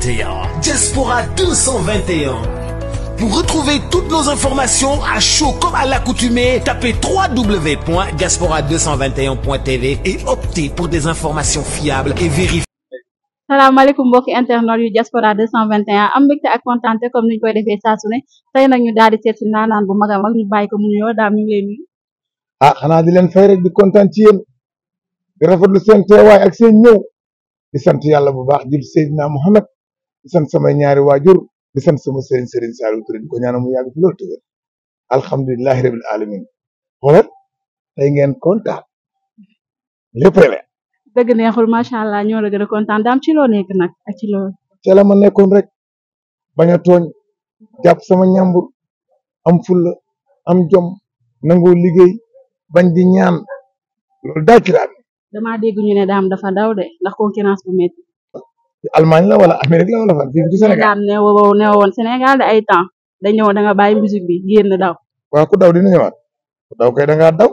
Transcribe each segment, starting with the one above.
221. Diaspora 221. Pour retrouver toutes nos informations à chaud comme à l'accoutumée, tapez www.diaspora221.tv et optez pour des informations fiables et vérifiées. salaamaaleykum mbokki internet yu Diaspora 221 am mbégte ak kontaante comme niñ koy defee saa su ne tey nag ñu daal di seet si naanaan bu mag a mag ñu bàyyi ko mu nuyoo daam ñu ngi lay nuyu. xanaa di leen fay rek di kontaan ci yéen di rafetlu seen teewaay ak seen ñëw di sant yàlla bu baax jul Seydina Mohamed di sant samay ñaari waajur di sant sama sëriñ Saliou Touré di ko ñaanal mu yàgg fi loolu tëgër alhamdulilahi rabil alamin xoolal tey ngeen kontaan lépp rek dëgg neexul macha allah ñoo la gën a kontaan daam ci loo nekk nag ak ci loo. ca la ma nekkoon rek bañ a tooñ jàpp sama ñàmbur am fulla am jom nangoo liggéey bañ di ñaan loolu daal ci daal. damaa dégg ñu ne daam dafa daw de ndax concurrence bu métti. Allemagne la wala Amérique la wala fan fii du Sénégal. daam ne woon Sénégal de ay temps da ñëw da nga bàyyi musique bi génn daw. waaw ku daw dina ñëwaat ku daw kay da ngaa daw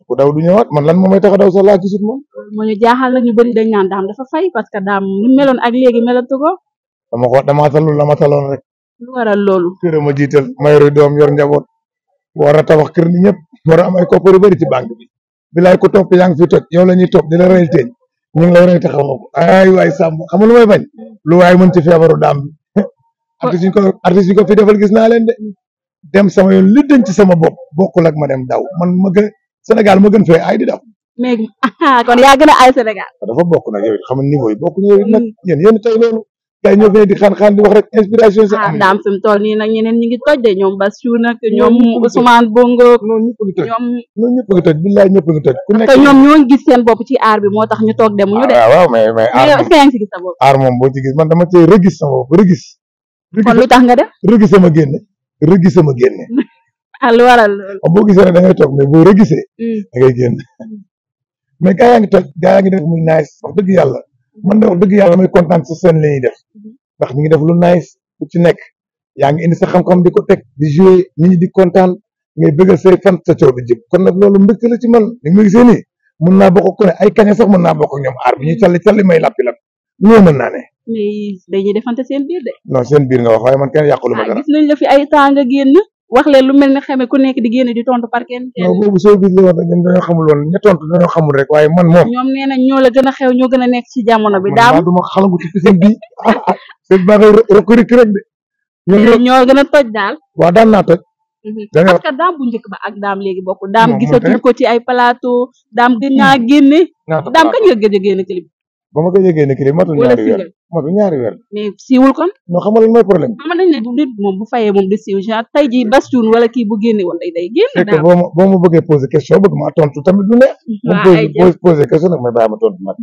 ku daw du ñëwaat man lan moo may tax a daw sax laa gisut moom. moo ñu jaaxal nag ñu bëri dañ naan daam dafa fay parce que daam ni meloon ak léegi melatu ko. damaa talul la ma taloon rek. lu waral loolu. kër ma jiital ma yor doom yor njaboot war a tabax kër ni ñëpp war a am ay koppar yu bëri ci banque bi. bilaay ko topp yaa ngi fi toj yow la ñuy topp di la reyal teeñ ñu ngi lay rey te xamoo ko ay waay sàmm xam nga lu may bañ lu waay mën ci feebaru daam bi artiste yi ko fi defal gis naa leen de dem sama yoon li denc ci sama bopp bokkul ak ma dem daw man ma gën Sénégal ma gën fee ay di daw. mais kon yaa gën a ay Sénégal. dafa bokk nag yow it xam nga niveau yi bokk yow it nag yéen tey loolu kay ñoo fi di xaan di wax rek inspiration si am daam fi mu toll nii nag ñeneen ñi ngi toj de ñoom Bassirou nag ñoom Ousmane Bongo noonu ñëpp ngi toj ñoom ñëpp ngi toj billaay ñëpp ngi toj ku nekk te ñoom ñoo gis seen bopp ci aar bi moo tax ñu toog demuñu de. waaw mais yow est-ce que yaa ngi si gis sa bopp. aar moom boo ci gis man dama cee rëgis sama bopp rëgis kon lu tax nga def rëgis sama génne rëgis sama génne lu waral loolu boo gisee ne da ngay toog mais boo rëgisee da ngay génn mais gaa yaa ngi toj gaa yaa ngi def muy nice wax dëgg yàlla man de wax dëgg yàlla may kontaan sa seen li ñuy def ndax ñu ngi def lu nice ku ci nekk yaa ngi indi sa xam-xam di ko teg di jouer nit ñi di kontaan ngay bëggal say fan sa coow di jëm kon nag loolu mbégte la ci man ni nga ma gisee nii mën naa bokk ko ne ay kaña sax mën naa bokk ak ñoom aar bi ñuy calli may lappi loolu mën naa ne mais dañuy defante seen biir de. non seen biir nga wax waaye man kenn yàqulu ma dara gis nañ la fi ay temps nga génn wax leen lu mel ne xame ku nekk di génn di tontu par kenn. non boobu soo biir la woon rek ñun dañoo xamul woon ña tontu dañoo xamul rek waaye man moom. ñoom nee nañ ñoo la gën a xew ñoo gën a nekk ci jamono bi. daam man du ma xalangu ci seen bii seen baax rek de. ñoo gën a toj daal. waaw daan naa toj. parce que daam bu njëkk ba ak daam léegi bokkul. daam gisatuñ ko ci ay plateau. daam gën naa génne. daam kañ nga gëj a génne clip. ba ma gëj a génne clip matul ñaari weer. mais siiwul kon. non xam nga lan mooy problème bi. xam nañ ne nit moom bu fayee moom di siiw genre tey jii Bassirou wala kii bu génne woon day génn. daam boo ma bëggee poser question bëgg maa tontu tamit du ne. waaw poser question nag may bàyyi ma tontu man.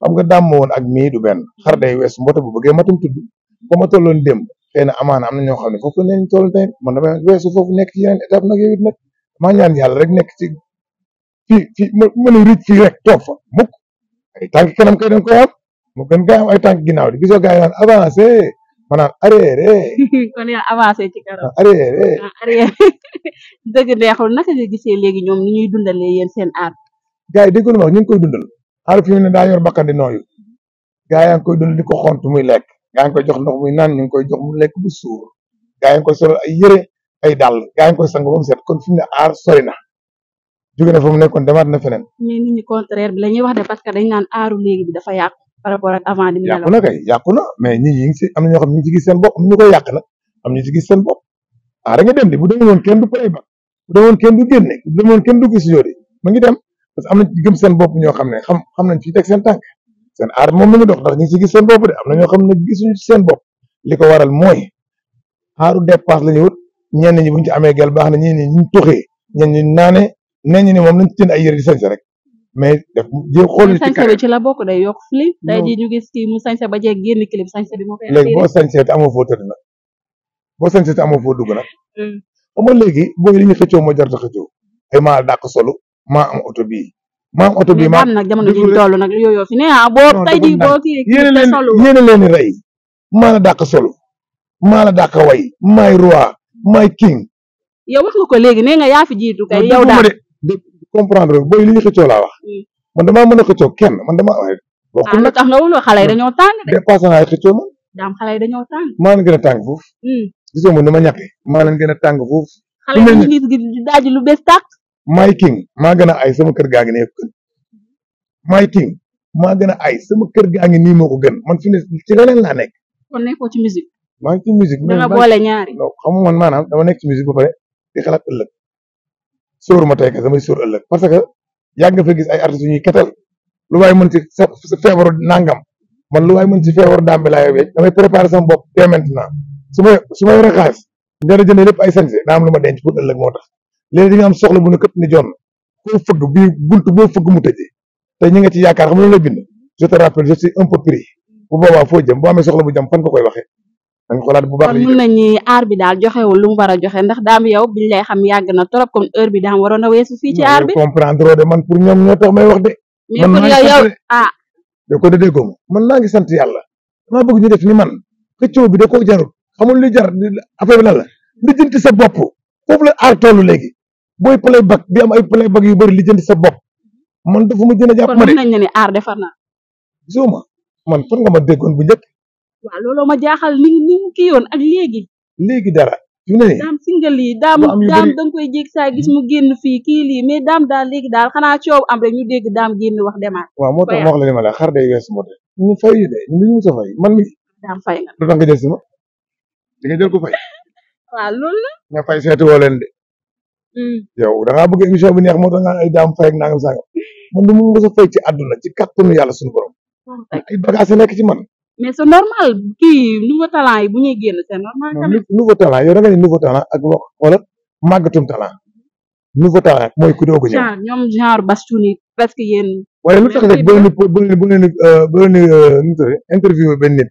xam nga daam ma woon ak mii du benn xar day weesu mbote bu bëggee matum tudd ba ma tolloon démb xëy na amaana am na ñoo xam ne foofu lañ toll tey man dama weesu foofu nekk ci yeneen étape nag yow it nag maa ñaan yàlla rek nekk ci fii mën a rëcc fii rek toog fa mukk ay tànk kanam kay dañ koy am mu gën gaa am ay tànk ginnaaw di gisoo gaa yi naan avancé maanaam arrière. kon yaa avancé ci kanam. arrière. dëgg neexul naka nga gisee léegi ñoom ni ñuy dundalee yéen seen aar. gaa yi déggoon ma wax ñu ngi koy dundal aar fi mu ne daa yor bakkan di nooyu gaa yaa ngi koy dundal di ko xont muy lekk gaa ngi koy jox ndox muy naan ñu ngi koy jox mu lekk bu suur gaa yi ngi koy solal ay yëre ay dàll gaa yi ngi koy sang ba mu set kon fi mu ne aar sori na jóge na fa mu nekkoon demaat na feneen. mais nit ñi contraire bi la ñuy wax de parce que dañ naan aaru léegi bi dafa yàqu par rapport ak avant. di yàqu na kay yàqu na mais ñi ngi si am na ñoo xam ne ñu ngi ci gis seen bopp am ñu koy yàq nag am ñu ci gis seen bopp da nga dem di bu demoon kenn du playback bu demoon kenn du génne bu demoon kenn du gis yori ma ngi dem parce que am na ci gëm seen bopp ñoo xam ne xam nañ fi teg seen tànk seen aar moom la ñu dox ndax ñu ngi ci gis seen bopp de am na ñoo xam ne gisuñu ci seen bopp li ko waral mooy aaru dépasse la ñu wut ñenn ñi buñ ci amee gel baax na ñenn ñi ñu tuxee ñenn ñi naane ñenn ñi ne moom nañ ci jënd ay yëre di sañse rek mais def jéem xool sañse bi ci la bokk day yokk flip day ji ñu gis kii mu sañse ba jeeg génn clip sañse bi moo koy léegi boo sañsee te amoo foo tëdd nag boo sañsee te amoo foo dugg nag xam nga léegi booy li ñu xëccoo moo jarta xëccoo ay maa dàq solu maa am oto bii maa am nag jamono ji toll nag yooyu fi ne boo tey jii boo kii yéene leen rey maa la dàq solu maa la dàq way maay roi maay king yow wax nga ko léegi nee nga yaa fi jiitu kay yow daal comprendre booy li ñu xëccoo laa wax man damaa mën a xëccoo kenn man damaa lu tax nga wuloo xale yi dañoo tàng de dépassé naa ay xëccoo man daam xale yi dañoo tàng. maa leen gën a tàng foofu. gisoo ma ni ma ñàkkee maa leen gën a tàng foofu. xale yi ñu ngi daaj lu bees tàq. maay king maa gën a ay sama kër gaa ngi ne gën maay king maa gën a ay sama kër gaa ngi nii moo ko gën man fi ne ci leneen laa nekk. kon nekkoo ci musique. maa ngi ci musique. da nga boole ñaari. non xam nga man maanaam dama nekk ci musique ba pare di xalaat ëllëg sóoru ma tey ka damay sóor ëllëg parce que yàgg nga fa gis ay artistes yu ñuy ketal lu waay mën ci sa feebaru nangam man lu waay mën ci feebaru daam bi laa yóbbee damay préparer sama bopp dès maintenant su ma yore xaalis dana jëndee lépp ay sañse daa am lu ma denc pour ëllëg moo tax léegi di nga am soxla bu ne këpp ni jonn foo fëgg bii buntu boo fëgg mu tëjee te ñi nga ci yaakaar xam nga loolu la bind je te rappelle je suis un peu pris bu boobaa foo jëm boo amee soxla bu jëm fan nga koy waxee da nga xoolaat bu baax. kon mun nañu aar bi daal joxewul lu mu war a joxe ndax daam yow biñ lay xam yàgg na trop comme heure bi daam waroon a weesu fii ci aar bi. comprendre de man pour ñoom ñoo tax may wax de. mais pour yow da ko déggoo ma man maa ngi sant yàlla maa bëgg ñu def ni man xëccoo bi da koo jarul xamul li jar affaire bi lan la lijjanti sa bopp foofu la aar tollu léegi booy playback di am ay playback yu bëri lijjanti sa bopp man dafa ma gën a jàpp ma de. kon mën nañu ne aar defar na. gisoo ma man fan nga ma déggoon bu njëkk. waaw looloo ma jaaxal ni mu kii yoon ak léegi. léegi dara fi mu ne nii. daam single yi daam da nga koy jég saa gis mu génn fii kii lii mais daam daal léegi daal xanaa coow am rek ñu dégg daam génn wax demaat. waaw moo tax ma wax la ni ma la xar day weesu moo tax ñu fay yu de ñu ñu sa fay man mi. daam fay nga. lu tax nga jël si ma di nga jël ko fay. waaw loolu la. nga fay seeti woo leen de. yow da ngaa bëgg émission bi neex moo tax nga ay daam fay ak nangam sangam man du mu mës a fay ci àdduna ci kattanu yàlla suñu borom. ay bagages nekk ci man. mais c'est normal kii nouveau talent yi bu ñuy génn c'est normal. non nouveau talent yow da nga ne nouveau talent ak wax wala màggatum talent nouveau talent mooy ku doog a ñëw. ñoom genre Bastoun yi presque yéen. waaye lu tax rek bu leen interview benn nit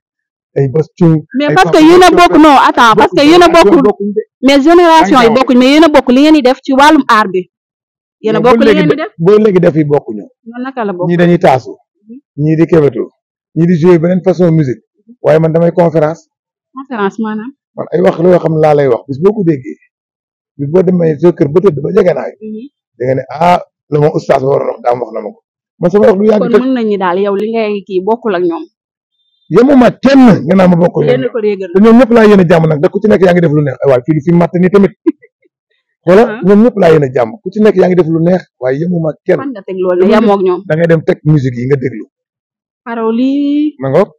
ay Bastoun. mais parce que yéen a bokk non attends parce que yéen a bokk mais génération yi bokkuñ mais yéen a bokk li ngeen di def ci wàllum art bi. yéen a bokk li ngeen di def boo léegi def yi bokkuñu. naka la bokk ñii dañuy taasu. ñii di kebetu ñii di jouer beneen façon musique waaye man damay conférence maanaam man ay wax loo xam laa lay wax bis boo ko déggee bis boo demee sa kër ba tëdd ba jege naa da nga ne la ma oustaz waroon wax daam wax na ma ko man sama wax du yàgg. kon mën nañu daal yow li ngay kii bokkul ak ñoom. yemuma kenn nga naa ma bokkul yéen ko régal te ñoom ñëpp laa yéene jàmm nag da ku ci nekk yaa ngi def lu neex waaye fii fi matt ni tamit wala ñoom ñëpp laa yéene jàmm ku ci nekk yaa ngi def lu neex waaye yemuma kenn. fan nga teg loolu yemoo ak ñoom da ngay dem teg musique yi nga déglu. parole yi. ma ngoog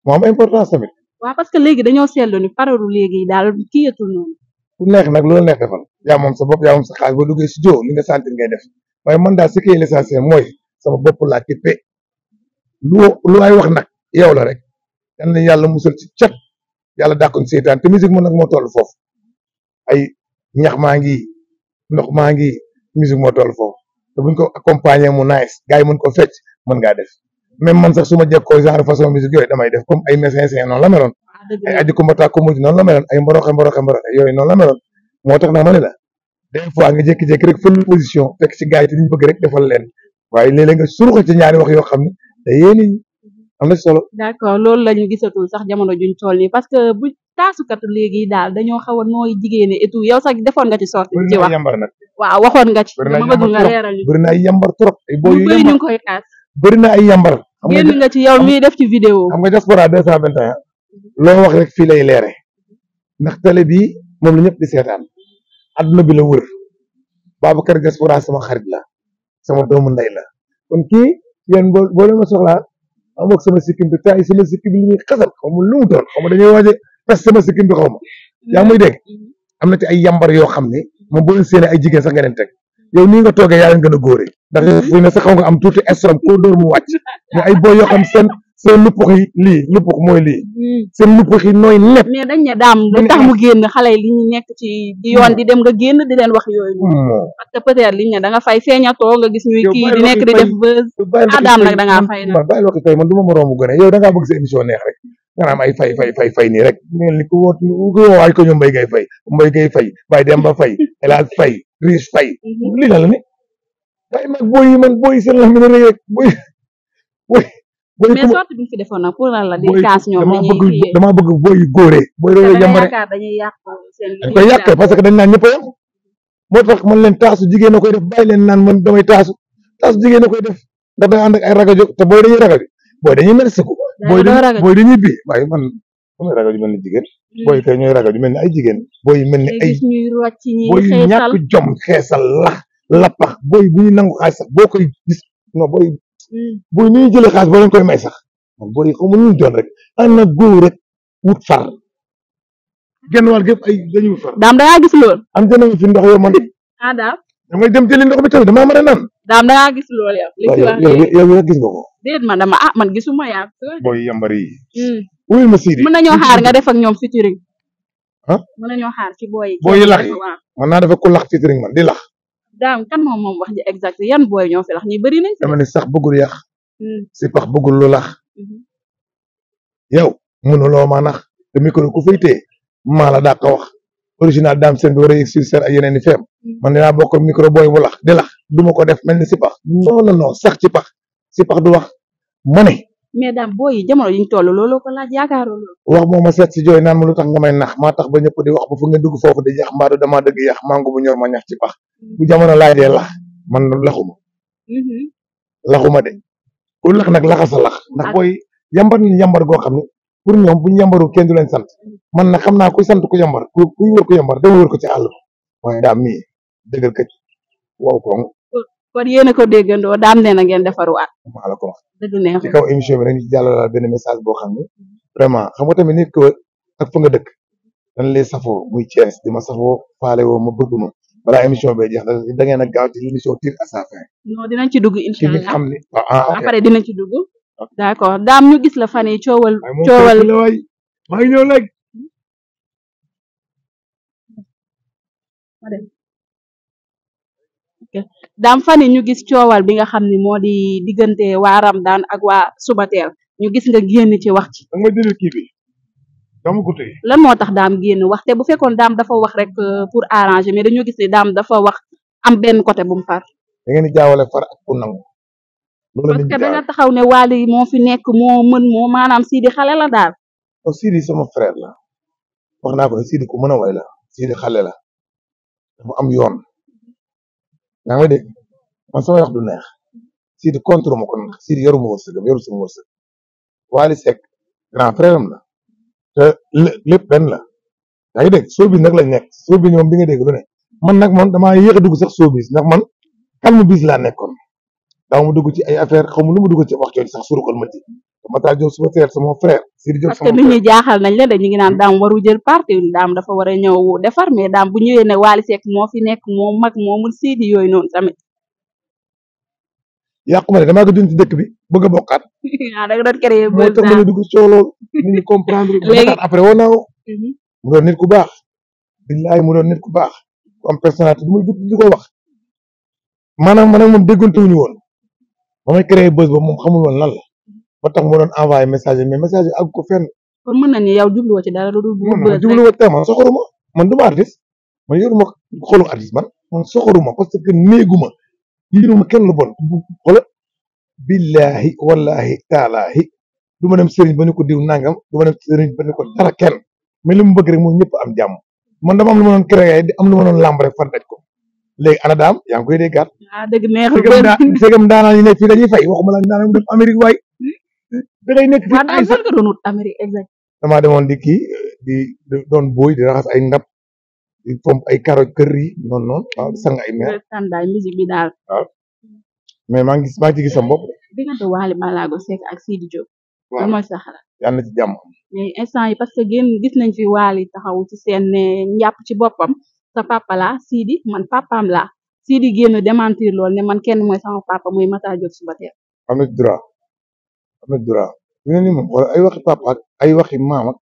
moo am importance tamit. waaw parce que léegi dañoo seetlu ni parole léegi daal kii yatul noonu. ku neex nag loolu neex defal yaa moom sa bopp yaa moom sa xaalis boo duggee si joo li nga sentir ngay def waaye man daal ce qui est l'essentiel mooy sama bopp laa tippe lu waay wax nag yow la rek yal na yàlla musal ci cat yàlla dàkkoon seytaan te musique moom nag moo toll foofu ay ñax maa ngi ndox maa ngi musique moo toll foofu te buñ ko accompagner mu nice gars yi mën ko fecc mën ngaa def même man sax su ma jekkoo genre façon musique yooyu damay def comme ay messin noonu la meloon ay aji kumbata kumbuji noonu la meloon ay mboroxe yooyu noonu la meloon moo tax nag ma ne la des fois nga jékki-jékki rek fël position fekk ci gars yi te ñu bëgg rek defal leen waaye léeg-léeg nga suruxo ci ñaari wax yoo xam ne da yéeni am na solo. d'accord loolu la ñu gisatul sax jamono juñ toll nii parce que bu taasukatu léegi daal dañoo xaw a nooy jigéene et tout yow sax defoon nga ci sorti ci wax yambar nag waaw waxoon nga ci dama bëgg nga leeral ñu bëri na ay yambar trop ay boo yu bëri ñu ngi koy kaas bëri na ay yambar génn nga ci yow mii def ci vidéo xam nga diaspora 221 loo wax rek fii lay leere ndax télé bi moom la ñëpp di seetaan adduna bi la wër Babacar diaspora sama xarit la sama doomu ndey la kon kii yéen boo leen ma soxlaa am ak sama sikkim bi tay sama sikkim bi li ñuy xasal xaw ma lu mu doon xaw ma dañuy waaje pes sama sikkim bi xaw ma yaa muy dégg am na ci ay yambar yoo xam ne moom boo leen séenee ay jigéen sax nga leen teg yow nii nga toogee yaa leen gën a góore ndax fu ne sax xaw nga am tuuti estrom koo dóor mu wàcc mais ay boo yoo xam seen luppux yi lii luppux mooy lii seen luppux yi nooy nepp mais dañ ne daam lu tax mu génn xale yi li ñu nekk ci yoon di dem nga génn di leen wax yooyu parce que peut-être liñ ne da nga fay feeñatoo nga gis ñuy kii di nekk di def buzz daam nag da ngaa fay man bàyyil waxi fay man du ma moroomu gën a yow da ngaa bëgg sa émission neex rek nga naan ay fay nii rek mel ni ku woowaay ko ñoom Mbaye Gueye Faye Baye Demba Faye El Hadj Faye Riche Faye lii la ni bàyyi mag booy man booy seen la mi ne rek booy mais sorte bi fi defoon nag pour lan la di kaas ñoom damaa bëgg booy góoree booy doole jàmbare dañuy yàq seen dañ koy yàq parce que dañ naan ñëpp a yam moo tax man leen taasu jigéen a koy def bàyyi leen naan man damay taasu jigéen a koy def ndax day ànd ak ay rajo te booy dañuy ragal booy dañuy mersiku booy dañuy bii waaye man muy ragal yu mel ni jigéen booy kay ñooy ragal yu mel ni ay jigéen booy yu mel ni ay ñuy rocc ñi booy yu ñàkk jom xeesal lappax booy bu ñu nangu xaalis sax boo koy gis non booy booy ni ñuy jëlee xaalis boo leen koy may sax man booy xaw ma ñu doon rek ànd na góor rek wut far genn wàll gépp ay dañuy wut far daam da ngaa gis lool am jënd fi ndox yow man daam damay dem jëli ndox bi tamit damaa mën a naan daam da ngaa gis lool yow li ci wax yow gis nga ko déet man dama man gisuma yaa booy yambar yi wuyul ma Sidi mën nañoo xaar nga def ak ñoom featuring ah mën nañoo xaar ci booy yi lax yi man naa dafa ko lax featuring man di lax daam kan moom wax ji exact yan booy ñoo fi lax ñi bëri nañ dama ne sax bëggul yàq si pax bëggul lu lax yow mënuloo maa nax te micro ku fay téye maa la daa ko wax original Dame Sène bi war a yëg sur scène ak yeneen i feem man dinaa bokk micro booy bu lax di lax du ma ko def mel ni si pax non sax ci pax si pax du wax ma ne mais daam booy yi jamono yiñ toll looloo ko laaj yaakaaroo loolu wax moo ma seet si jooy naan ma lu tax nga may nax maa tax ba ñëpp di wax ba fu ngeen dugg foofu di yax mbaadu damaa dëgg yax mango bu ñor ma ñax ci pax bu jamono laajee lax man laxuma laxuma de ku lax nag laxa sa lax ndax booy yambar ni yambar goo xam ne pour ñoom bu ñu yambaru kenn du leen sant man nag xam naa kuy sant ku yambar kuy wër ku yambar dama wër ko ci àll waaye daam mii dëggal këj wow koŋ kon yéen a ko déggandoo daam nee na ngeen defaruwaat maa la ko wax dëgg neex ci kaw émission bi dañu jàllale benn message boo xam ne vraiment xam nga tamit nit ko ak fa nga dëkk dañ lay safoo muy Thiès di ma safoo faale woo ma bëgg ma balaa émission bee jeex da ngeen a gaaw ci l'émission tire à sa fin non dinañ ci dugg incha allah xam ni après dinañ ci dugg d'accord daam ñu gis la fan yi coowal waay maa ngi ñëw léegi daam fan yi ñu gis coowal bi nga xam ni moo di diggante waa Ramadane ak waa Subatel ñu gis nga génn ci wax ci danga may déglu kii bi dama ko tey lan moo tax daam génn wax te bu fekkoon daam dafa wax rek pour arranger mais dañoo gis ne daam dafa wax am benn côté bu mu far da ngeen di jaawale far ak ku nangu parce que da nga taxaw ne Wally moo fi nekk moo mën moo maanaam Sidi xale la daal Sidi sama frère la wax naa ko ne Sidi ku mën a way la Sidi xale la dafa am yoon yaa ngi may dégg man sama wax du neex Sidi contre ma ko nag Sidi yoruma wërsëgam yoru sama wërsëg Wally Seck grand frère am la te lépp benn la yaa ngi dégg showbiz nag lañ nekk showbiz moom bi nga dégg lu ne man nag man damaa yéex a dugg sax showbiz ndax man calme bis laa nekkoon daaw ma dugg ci ay affaire xaw ma lu ma dugg ci wax jooju sax surukal ma ci Matar Diop sama frère sama frère Sidi Diop parce que nit ñi jaaxal nañ la de ñu ngi naan daam waru jël parti daam dafa war a ñëw defar mais daam bu ñëwee ne Wally Seck moo fi nekk moo mag moo mun Sidi yooyu noonu tamit yàqu ma ne damaa ko dund ci dëkk bi bëgg a bokkaat da nga doon créer moo tax ma ne dugg coow loolu nit ñi comprendre léegi après woo naa mu doon nit ku baax billaay mu doon nit ku baax ku am personnalité du muy dugg di ko wax maanaam man ak moom déggante wuñu woon ba may créé buzz ba moom xamul woon lan la ba tax mu doon envoyé message mais message yi àgg ko fenn. kon mën na ni yow jubluwoo ci dara lu dul. jubluwoo ci man soxoruma man du ma artiste man yoruma xolu artiste man soxoruma parce que néeguma yiruma kenn lu bon xola billahi wallahi taalaahi du ma dem sëriñ ba ni ko diw nangam du ma dem sëriñ ba ni ko dara kenn mais li mu bëgg rek mooy ñëpp am jàmm man dama am lu ma doon créé di am lu ma doon làmb rek fan daj ko. léegi ana daam yaa ngi koy déggaat. dëgg neexul dëggam daanaka ñu nekk fii dañuy fay waxuma la daanaka dem Amérique waay. da ngay nekk fii ay sax nga doon wut Amérique exact. damaa demoon di kii di doon booy di raxas ay ndab di pomp ay karo kër yi noonu waaw di sang ay meer. sandaay musique bi daal. waaw mais maa ngi ci gis sama bopp. diggante Wally Ballago Seck ak Sidi Diop. waaw lan mooy sa xalaat. yàlla na ci jàmm. mais instant yi parce que gis nañ fi Wally taxaw ci seen ne njàpp ci boppam. sa papa la Sidi man papaam la Sidi génn démentir lool ne man kenn mooy sama papa muy Matar Diop Subatel. am na droit ñu ne ni moom wala ay waxi papa ak ay waxi maam ak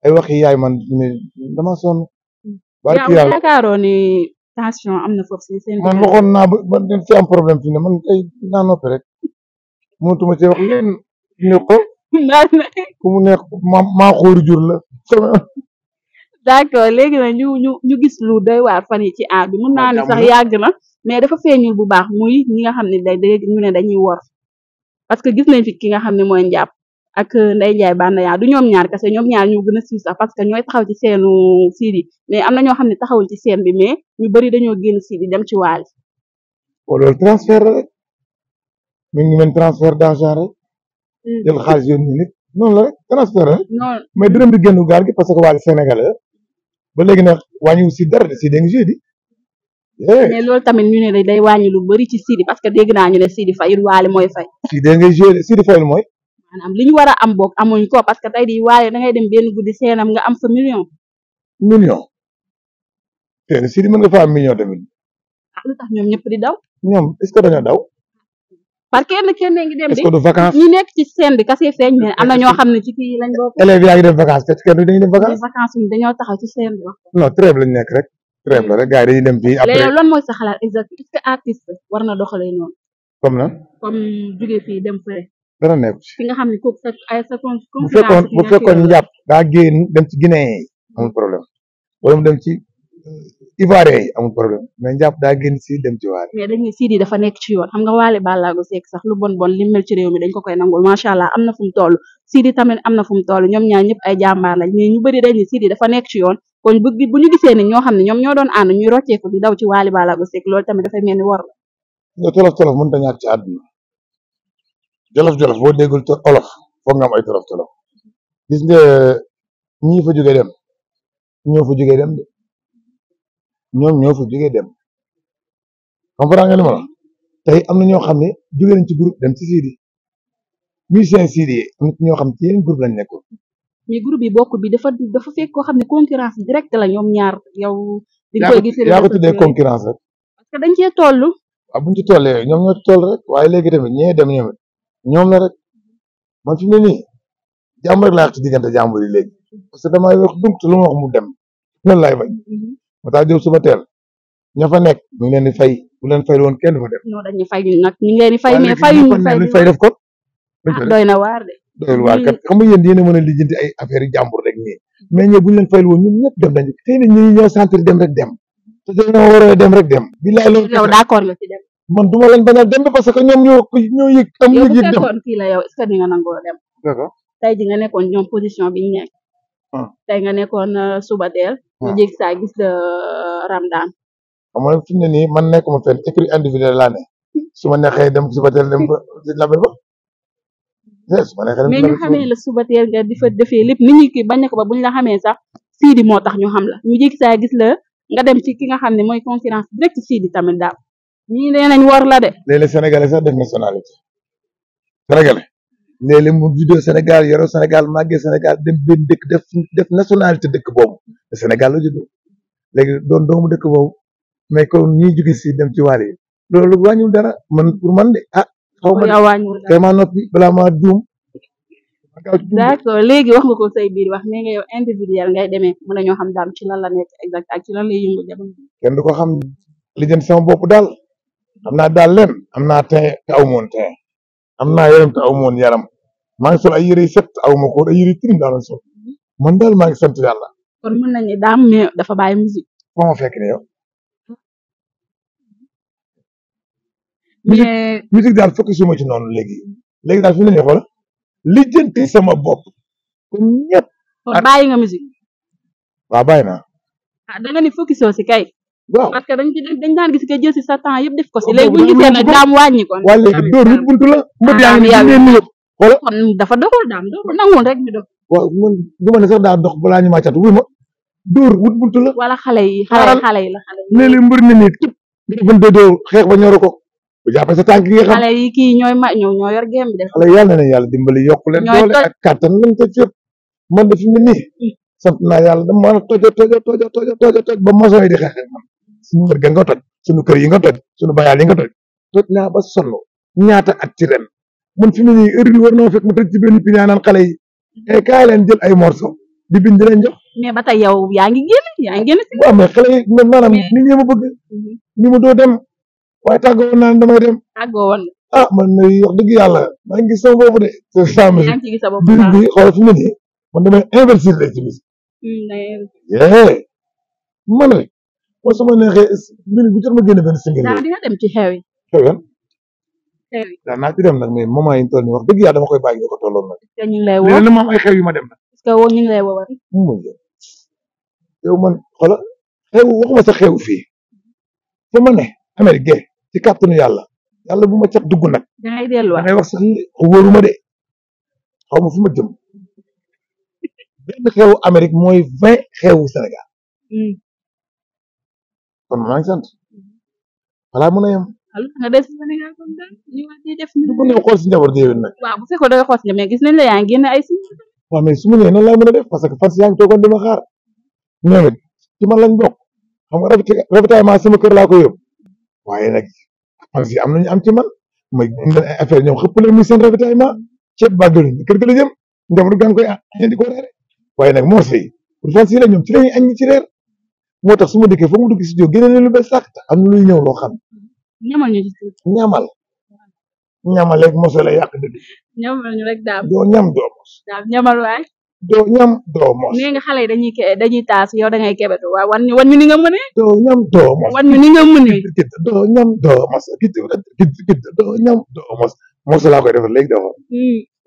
ay waxi yaay man dama sonn. barki yàlla yaakaaroo ni tension am na foofu si seen. man waxoon naa ba ci am problème fi ne man ay naa noppi rek mënatuma ci wax leen ne ko ku mu nekk maa xóoru jur la. d'accord léegi nag ñu gis lu doy waar fan yi ci aar bi mun naa ni sax yàgg na mais dafa feeñul bu baax muy ñi nga xam ne ñu ne dañuy wor parce que gis nañ fi ki nga xam ne mooy njàpp ak Ndeye Ndiaye Banaya du ñoom ñaar kese ñoom ñaar ñu gën a siiw sax parce que ñooy taxaw ci seenu Sidi mais am na ñoo xam ne taxawul ci seen bi mais ñu bari dañoo génn Sidi dem ci Wally. loolu transfert la rek mi ngi mel transfert d'argent rek jël xaalis yoon nit noonu la rek transfert rek non mais dërëm di génn gaal gi parce que Wally Sénégal la ba léegi nag wàññiwu si dara de si da nga joué di mais loolu tamit ñu ne day wàññi lu bari ci Sidi parce que dégg naa ñu ne Sidi fayul Wally mooy fay si da ngay joué si di fayul mooy maanaam li ñu war a am boog amuñ ko parce que tey di Wally da ngay dem benn guddi seenam nga am fa million te si di mën nga fa am million tamit ah lu tax ñoom ñëpp di daw ñoom est ce que dañoo daw parce que kenn ngi dem est ce di que du vacances ñi nekk ci scène bi kase feeñ mais am na ñoo xam ne ci kii lañ bokk élèves yaa ngi dem vacances fekk kenn dañuy dem vacances vacances yi dañoo taxaw ci scène bi wax non trêve lañ nekk rek trêve la rek gars yi dañuy dem fii après léegi lan mooy sa xalaat exact est-ce que artiste war na doxalee noonu comme na comme jóge fii dem fële dara nekk fi nga xam ne kooku sa ay sa bu fekkoon njàpp daa génn dem ci Guinée yi amul problème wala mu dem ci Ivoirien yi amul problème mais njàpp daa génn si dem ci waale mais dañuy Sidi dafa nekk ci yoon xam nga Wally Ballago Seck sax lu bon bon li mel ci réew mi dañ ko koy nangul macha allah am na fu mu toll Sidi tamit am na fu mu toll ñoom ñaar ñëpp ay jàmbaar lañ mais ñu bëri dañuy Sidi dafa nekk ci yoon kon bu ñu gisee ne ñoo xam ne ñoom ñoo doon ànd ñuy rocceeku di daw ci Wally Ballago Seck loolu tamit dafay mel ni war la nga tolof-tolof mënut a ñàkk ci àdduna jolof-jolof boo déggul olof foog nga am ay tolof-tolof gis nga ñii fa jógee dem ñoo fa jógee dem de ñoom ñoo fa jógee dem comprendre nga li ma la tey am na ñoo xam ne jógee nañ ci groupe dem ci Sidi musicien Sidi yi am na ñoo xam ci yeneen groupe lañ nekkoon mais groupe yi bokk bi dafa fekk koo xam ne concurrence directe la ñoom ñaar yow di koy gis yaa ko tuddee concurrence rek parce que dañ cee toll waaw buñ ci tollee ñoom ñoo ci toll rek waaye léegi tamit ñee dem ñoom la rek man fi mu ne nii jàmm rek laa wax ci diggante jàmbur yi léegi parce que damay wax dunk lu ma wax mu dem loolu laay bañ moo tax jóg suba teel ña fa nekk ñu ngi leen di fay bu leen fay woon kenn du fa dem non dañuy fay nag ñu ngi leen di fay mais fayuñu fay def ko doy na waar de doyul waar kat xam nga yéen yéen a mën a lijjanti ay affaire yi jàmbur rek nii mais ñe bu ñu leen fayal woon ñun ñëpp dem nañu xëy na ñi ñoo sentir dem rek dem te dañoo war a dem rek dem bilaay loolu yow d'accord nga ci dem man duma leen bañal dem parce que ñoom ñoo yëg am yow yëg bu dem fekkoon kii la yow est-ce que di nga nangoo dem d'accord tey ji nga nekkoon ñoom position bi ñu nekk tey nga nekkoon suba teel ñu jég saa gis la Ramadan xam nga fi mu ne nii man nekkuma fenn écrit individuel laa ne su ma neexee dem suba teel dem ba label ba su ma neexee dem mais ñu xamee la suba teel nga di fa defee lépp nit ñi kii bañ na ko ba buñ la xamee sax Sidi moo tax ñu xam la ñu jég saa gis la nga dem ci ki nga xam ne mooy concurrence direct Sidi tamit daal ñii nee nañ war la de léeg-léeg sénégalais sax def nationalité sénégalais léeg-léeg mu juddoo Sénégal yoroo Sénégal màggee Sénégal dem benn dëkk def nationalité dëkk boobu te Sénégal la juddoo léegi doon doomu dëkk boobu mais comme ñii jóge si dem ci waar yi loolu wàññiwul dara man pour man de xaw ma yow wàññiwul dara tey maa noppi balaa maa juum d'accord léegi wax nga ko say biir wax nee nga yow individuel ngay demee mën na ñoo xam daal ci lan la nekk exact ak ci lan lay yëngu jamono kenn du ko xam li jëm sama bopp daal am naa daal leen am naa teint te aw moon teint am naa yaram te aw moon yaram maa ngi sol ay yére yu set te aw ma ko ay yére yu tilim daal la sol man daal maa ngi sant yàlla kon mën nañ ne daam mais dafa bàyyi musique foo ma fekk ne yow mais musique daal fokk suma ci noonu léegi daal fi mu ne nii xool lijjanti sama bopp comme ñëpp kon bàyyi nga musique waaw bàyyi naa ah da nga ni focusoo si kay waaw parce que dañ daan gis nga jël si sa temps yëpp def ko si léegi bu ñu gisee nag daam wàññi kon waa léegi dóor wut buntu la mbët yaa ngi nii nii yëpp xool kon dafa doxul daam doxul nangul rek ñu dox waaw man du ma ne sax daa dox balaa ñu màccat wuy ma dóor wut buntu la wala xale yi léeg-léeg mbër na nii tip nga dóor xeex ba ñoru ko bu jàppee sa tànk nga xam xale yi kii ñoo yor game bi def xale yàlla na yàlla dimbali yokku leen doole ak kàttan lañ toj fépp man de fi mu ne nii sant naa yàlla dama mën a toj ba maçon yi di xeex man suñu kër ga nga toj suñu kër yi nga toj suñu bayaal yi nga toj naa ba sonn ñaata at ci ren man fi mu ne nii heure bi war na ma fekk ma tëj ci benn pilier naan xale yi kaay leen jël ay morceau di bind leen jox mais ba tey yow yaa ngi génn si waaw mais xale yi maanaam nit ñi ma bëgg ñi ma doo dem waaye tàggoo woon naa ne damay dem man na wax dëgg yàlla maa ngi gis sama bopp de bi xool fi mu ne nii man damay investir rek ci musique man rek kon su ma neexee minute bu jot ma génne benn single daal dina dem ci xew yi yan daa naa ci dem nag mais moment yi ñu toll nii wax dëgg yàlla dama koy bàyyi nga ko tolloon nag ñu ngi lay woo léegi ma am ay xew yu ma dem nag parce que ñu ngi lay woo yow man xoola xew waxuma sa xew fii fa ma ne Amérique ci kàttanu yàlla bu ma cat dugg nag dangay delluwaat dangay wax sax wóoruma de xaw ma fu ma jëm benn xewu Amérique mooy 20 xewu Sénégal kon maa ngi sant voilà mën a yem. alors nga des Sénégal kon daal ñu wax di def. du ko ñëw xool si njaboot gi yéen nag. waaw bu fekkoon da nga xool si mais gis nañ la yaa ngi génne ay signe. waaw mais su ma ñëwee noonu laa mën a def parce que fan si yaa ngi toogoon di ma xaar ñoom it ci man lañ bokk xam nga ravitaillement sama kër laa ko yóbbu waaye nag fan si am nañu am ci man mooy affaire ñoom xëpp leen muy seen ravitaillement ceeb ba dul kër ga la jëm njaboot gaa ngi koy di ko reere waaye nag moo fi pour fan si la ñoom ci lañuy añ ci reer moo tax su ma dikkee foog mu dugg si jóg génne leen lu bees sàkk am na luy ñëw loo xam ñamal ñu ci ñamal léegi mosoo la yàq dëgg ñamal ñu rek daam doo ñam doo mos daam ñamal waay doo ñam doo mos nee nga xale yi dañuy taas yow da ngay kebetu waaw wan ñu ni nga mënee doo ñam doo mos wan ñu ni nga mënee doo ñam doo mos doo ñam doo mos mosoo laa koy defal léegi dafa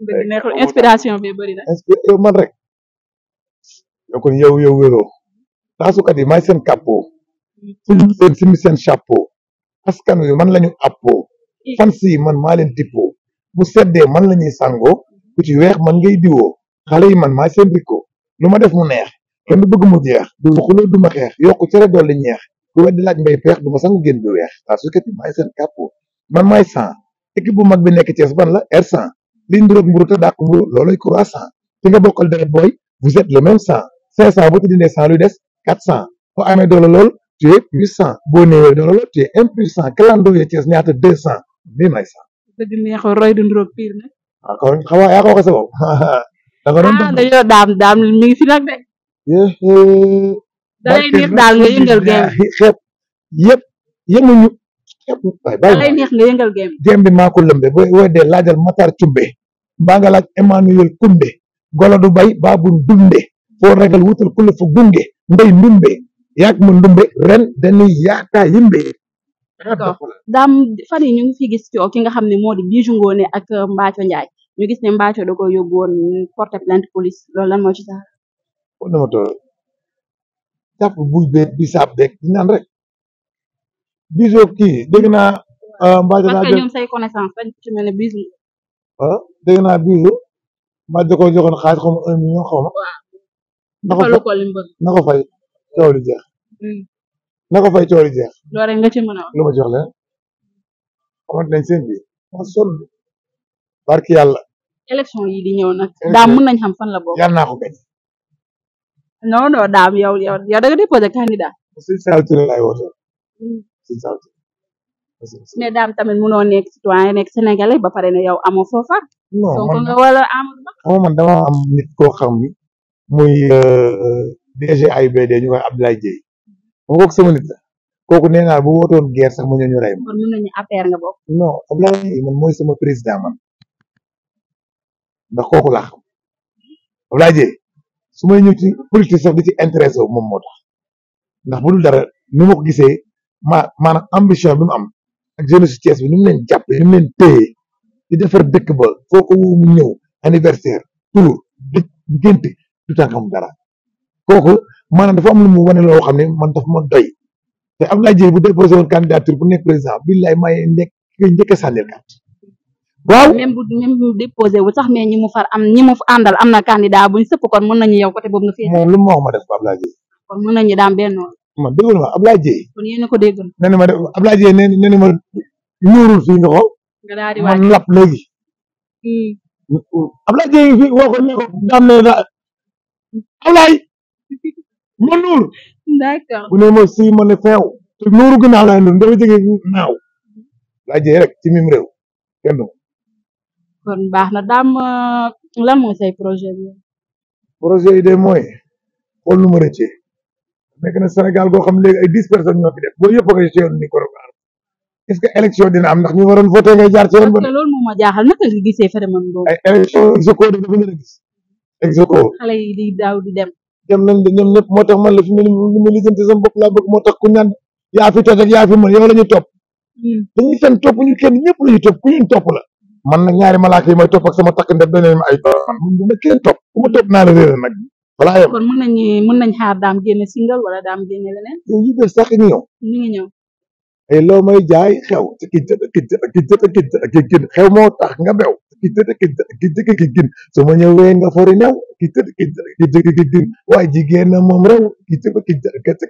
dëgg neexul inspiration bi bëri na yow man rek yow kon yow wéroo taasukat yi maay seen capot seen simi seen chapeau askan wi man lañu appoo fan si man maa leen tippoo bu seddee man la ñuy sangoo ku ci weex man ngay diwoo xale yi man maay seen rikko lu ma def mu neex kenn du bëgg mu jeex du ma xuloo du ma xeex yokku cere dolli ñeex ku weddi laaj mbay peex du ma sangu génn bi weex taasukat yi maay seen capot man maay 100 équipe bu mag bi nekk Thiès ban la R100 li nduróog mburu te dàq mburu looloy croissant fi nga bokkal deret booy vous êtes le même 100 500 boo ci dindee 100 luy des 400 boo amee doole lool tu es puissant boo néewee doole lool tu es impuissant clando ye Thiès ñaata 200 bii may 100. dëgg neexul roy du nduróog pire nag. waaw kon xam nga yaa ko waxee sa bopp. da nga doon dañoo daam mi ngi fi nag de. da lay neex daal nga yëngal game xeeb yëpp yemuñu. da lay neex nga yëngal game. game bi maa ko lëmbe booy weddee laajal Matar Cumbe mbaa nga laaj Emmanuel Koundé golo du bay baabul dunde foo ragal wutal ku la fa gunge mbay ndumbe yaag ma ndumbe ren dañuy yaataa yimbe. daam fan yi ñu ngi fi gis coow ki nga xam ne moo di Bijou Ngoné ak Mbathio Ndiaye ñu gis ne Mbathio da ko yóbbu woon porte plainte police loolu lan moo ci sax. kon dama toog jàpp buy beeg bisaab beeg di naan rek Bijou kii dégg naa. Mbathio parce que ñoom say connaissance dañ ci mel ne Bijou. dégg naa Bijou Mbathio da ko joxoon xaalis xaw ma 1 million xaw ma. waaw ko lim bëgg na ko fay coow li jeex. na ko fay coow li jeex. loolu rek nga ci mën a wax. lu ma jox leen xamante nañ seen biir ma sonn barki yàlla. élection yi di ñëw nag. daam mën nañ xam fan la bokk. yàlla naa ko gañ. non daam yow da nga déposé candidat. Sëñ Saliou Touré laay wooteel. Sëñ Saliou Touré. mais daam tamit mënoo nekk citoyen nekk sénégalais ba pare ne yow amoo foo far. non donc nga wala Amadou Ba. xam nga man dama am nit koo xam ni muy DG AIBD ñu koy Abdoulaye Dieye. ma kooku sama nit la kooku nee naa bu wootoon guerre sax ma ñëw ñu rey ma. kon mën nañu APR nga bokk. non Abdoulaye man mooy sama président man ndax kooku laa xam Abdoulaye Dieye su may ñëw ci politique sax di ci intéressé wu moom moo tax ndax bu dul dara ni ma ko gisee maanaam ambition bi mu am ak jeunesse Thiès bi ni mu leen jàppee ni mu leen téye di defar dëkk ba foo ko mu ñëw anniversaire tour dëkk gént du tànkam dara kooku maanaam dafa am lu mu wane loo xam ne man dafa ma doy te Abdoulaye Dieye bu déposé woon candidature bu nekk président billaay may nekk ki njëkk a sànnil carte waaw même bu déposé wu sax mais ñi mu àndal am na candidat buñ sëpp kon mën nañu yow côté boobu nga fi. moom lu mu wax ma def ko Abdoulaye Dieye. kon mën nañu daam benn. man déglu ma Abdoulaye Dieye. kon yéen a ko déggoon. nee na ma de Abdoulaye Dieye nee na ma ñuurul fii nga xool. nga daal di man lapp léegi. Abdoulaye Dieye fii woo ko ne ko daam ne la Abdoulaye ma nuur. d'accord bu ne ma si ma ne feew. te nuuru ginnaaw laay nuur dafa jege naaw. Abdoulaye Dieye rek ci mim réew kenn du. kon baax na daam lan mooy say projet bi. projet yi de mooy xool nu ma rëccee nekk na Sénégal goo xam léegi ay 10 personnes ñoo fi def boo yëpp a koy ci yoon ni ko est-ce que élection dina am ndax ñu waroon voté ngay jaar ci yoon. parce que loolu moom ma jaaxal naka nga gisee phénomène boobu. ay élection execo dafa ñu gis execo. xale yi di daaw di dem. dem nañ de ñoom ñëpp moo tax man la fi mu ne nii ma lijjanti sama bopp laa bëgg moo tax ku ñaan yaa fi toj ak yaa fi mën yow la ñuy topp. dañuy fen topp ñu kenn ñëpp la ñuy topp ku ñu topp la. man nag ñaari malaaka yi may topp ak sama takk ndef beneen ma ay man bu ma kenn topp ku ma topp naa la réer nag voilà yem. kon mën nañ xaar daam génne single wala daam génne leneen. yow yu bees sax ñu ñëw. ñu ngi ñëw. ay loo may jaay xew ci kii xew moo tax nga bew ki tëdd ki gin su ma ñëwee nga fori new ki tëdd ki gin waaye jigéen na moom rew ki tëdd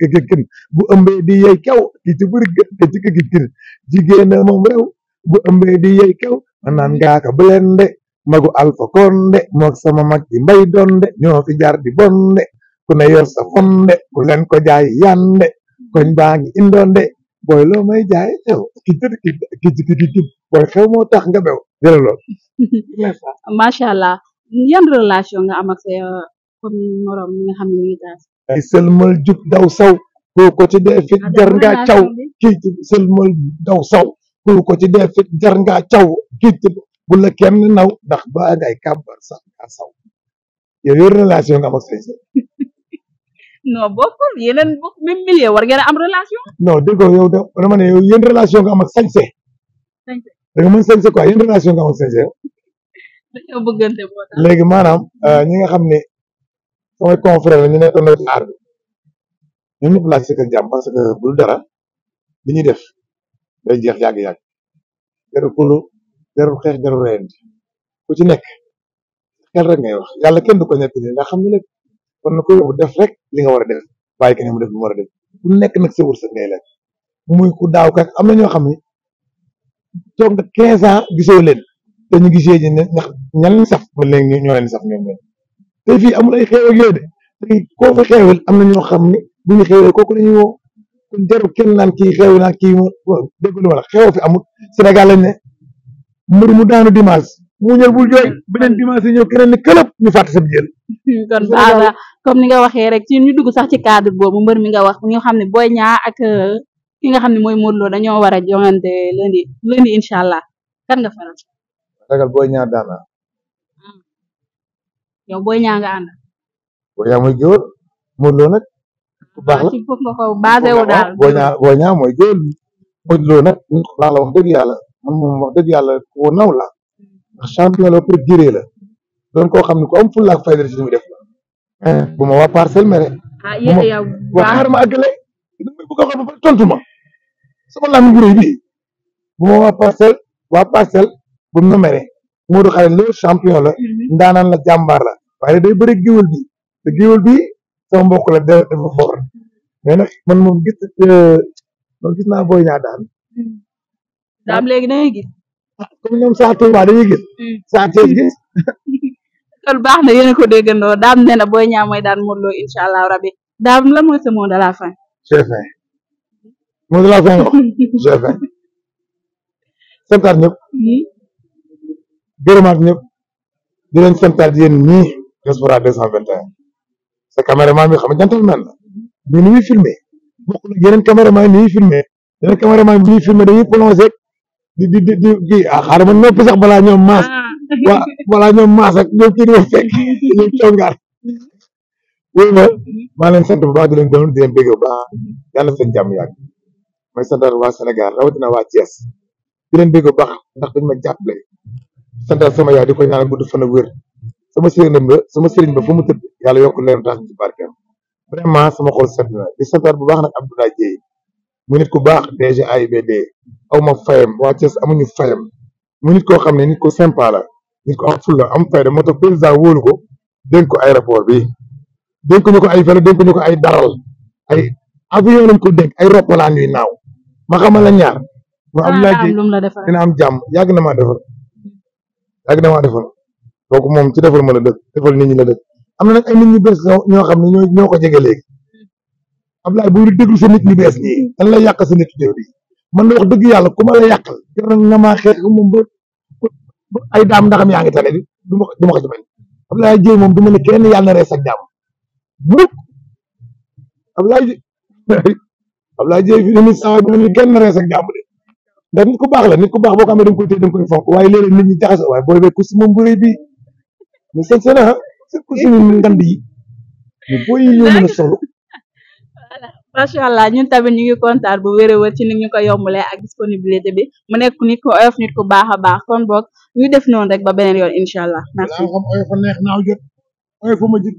ki gin bu ëmbee di yey kew ki tëdd ki gin jigéen na moom rew bu ëmbee di yey kew ma naan ngaaka blende magu Alpha Condé mook sama mag di mbay donde ñoo fi jaar di bonde ku ne yor sa fonde ku leen ko jaay yande koñ baa ngi indonde booy loo may jaay xew ki tëdd ki booy xew moo tax nga bew jëlal lool macha allah yan relation nga am ak sa comme morom ñi nga xam ne ñu ngi taas. ay sëlmal jub daw saw ku ko ci dee fit jar ngaa caw kii ci sëlmal daw saw ku ko ci dee fit jar ngaa caw kii ci bu la kenn naw ndax ba ngay kàbbar sax nga saw yow yor relation nga am ak say non bokkul yeneen bokk même milieu war ngeen a am relation. non déggoo yow dama ne yow yéen relation nga am ak sañse da nga mën sañse quoi yéen relation nga am ak sañse dañoo bëggante moo tax. léegi maanaam ñi nga xam ne samay confrère la ñu nekkoon na aar bi ñoom ñëpp laa sekkal jàmm parce que bul dara li ñuy def day jeex yàgg-yàgg jarul kulu jarul xeex jarul reyante ku ci nekk xel rek ngay wax yàlla kenn du ko nekk nii ndax xam nga lépp kon na ko yóbbu def rek li nga war a def bàyyi keneen mu def li mu war a def ku nekk nag sa wërsëg ngay lekk muy ku daaw kat am na ñoo xam ne toog na 15 ans gisoo leen te ñu gisee ji ne ndax ñan leen saf ba léegi ñoo leen saf ñoom ñoom te fii amul ay xew ak yooyu de te koo fa xewal am na ñoo xam ne bu ñu xewee kooku la ñuy woo kon jarul kenn naan kii xew naan kii dégg lu wala xew fi amul Sénégal lañ ne mbër mu daanu dimanche mu ñëw bul jooy beneen dimanche yi ñëw keneen ni këlëb ñu fàtte sa jël kon baax na comme ni nga waxee rek ci ñu dugg sax ci cadre boobu mbër mi nga wax ñu xam ne Boy Niang ak ki nga xam ne mooy Modou Lo dañoo war a joŋante lundi incha allah kan nga faral. ragal Boy Niang daana yow Boy Niang nga ànd. Boy Niang mooy géwël Modou Lo nag bu baax la ci foofu nga ko basé wu daal. Boy Niang mooy géwël Modou Lo nag nit ku baax la wax dëgg yàlla man moom wax dëgg yàlla ku naw la ndax champion la pour giree la doon koo xam ne ku am fulla ak fayda ci li muy def la bu ma waa parcelle mere ah yéen yow waa xaar ma àggale damay bëgg a xam ba tontu ma sama làmmiñ bu rëy bii bu ma waa parcelle bu ma mere Modou Xarañ Lo champion la ndaanaan la jàmbaar la waaye day bëri géwël bi te géwël bi sama mbokk la dafa for mais nag man moom gis naa Boy Niang daan daam léegi da ngay gis. comme ñoom saa Touba dañuy gis saa Thiès gis kon baax na yéen a ko déggandoo daam nee na Boy Niang mooy daan Modou Lo incha allah rabi daam lan mooy sa mot de la fin. j'ai faim mot de la fin wax j'ai faim santaat ñëpp gërëmaat ñëpp di leen santaat yéen ñii Diaspora 221 sa caméraman bi xam nga gentleman la ñu ni muy filmé bokk na yeneen caméraman yi ni ñuy filmé yeneen caméraman bi ñuy filmé dañuy plongé di kii xaaral ma noppi sax balaa ñoom maas balaa ñoom maas ak ñoom kii di ma fekk ñoom congaar wóy maa leen sant bu baax di leen gërëm di leen bégg bu baax yàlla seen jàmm yàgg may santal waa Sénégal rawatina waa Thiès di leen bégg bu baax ndax dañ ma jàppale santal sama yaay di ko ñaanal gudd fan ak wér sama sëriñ ba fu mu tëdd yàlla yokk leen tax ci barkeem vraiment sama xol set na di santal bu baax nag Abdoulaye Dieye mu nit ku baax DG AIBD aw ma fayam waa Thiès amuñu fayam mu nit koo xam ne nit ko sympa la nit ko am fulla am fayda moo tax président wóolu ko dénk ko aéroport bi dénk ñu ko ay vélo dénk ñu ko ay daral ay avion lañ ko dénk ay roppalaan yuy naaw ma xamal la ñaar mu Abdoulaye Dieye dina am jàmm yàgg na maa defal kooku moom ci defal ma la dëkk defal nit ñi la dëkk am na nag ay nit ñu bees ñoo xam ne ñoo ko jege léegi Abdoulaye bu déglu sa nit ñu bees nii dañ lay yàq sa nit déw bi man la wax dëgg yàlla ku ma la yàqal gërëm na maa xeex moom ba ay daam ndaxam yaa ngi tane di du ma ko ci bañ Abdoulaye Dieye moom du ma ne kenn yàlla na rees ak jàmm mukk Abdoulaye Dieye fi nit sax du ma ne kenn rees ak jàmm de ndax nit ku baax la nit ku baax boo ko amee da nga koy téye da nga koy fonk waaye léeg-léeg nit ñi jaxasoo waaye booy bee ku si moom bu rëy bii mais seen seen seen ku si ngand yi mais booy yi ñoo mën a solo macha allah ñun tamit ñu ngi kontaan bu wér a wér ci ni ñu ko yombalee ak disponibilité bi mu nekk nit ko oyof nit ku baax a baax kon boog ñu def noonu rek ba beneen yoon incha allah merci. xam oyof a neex naaw jot oyof ma jig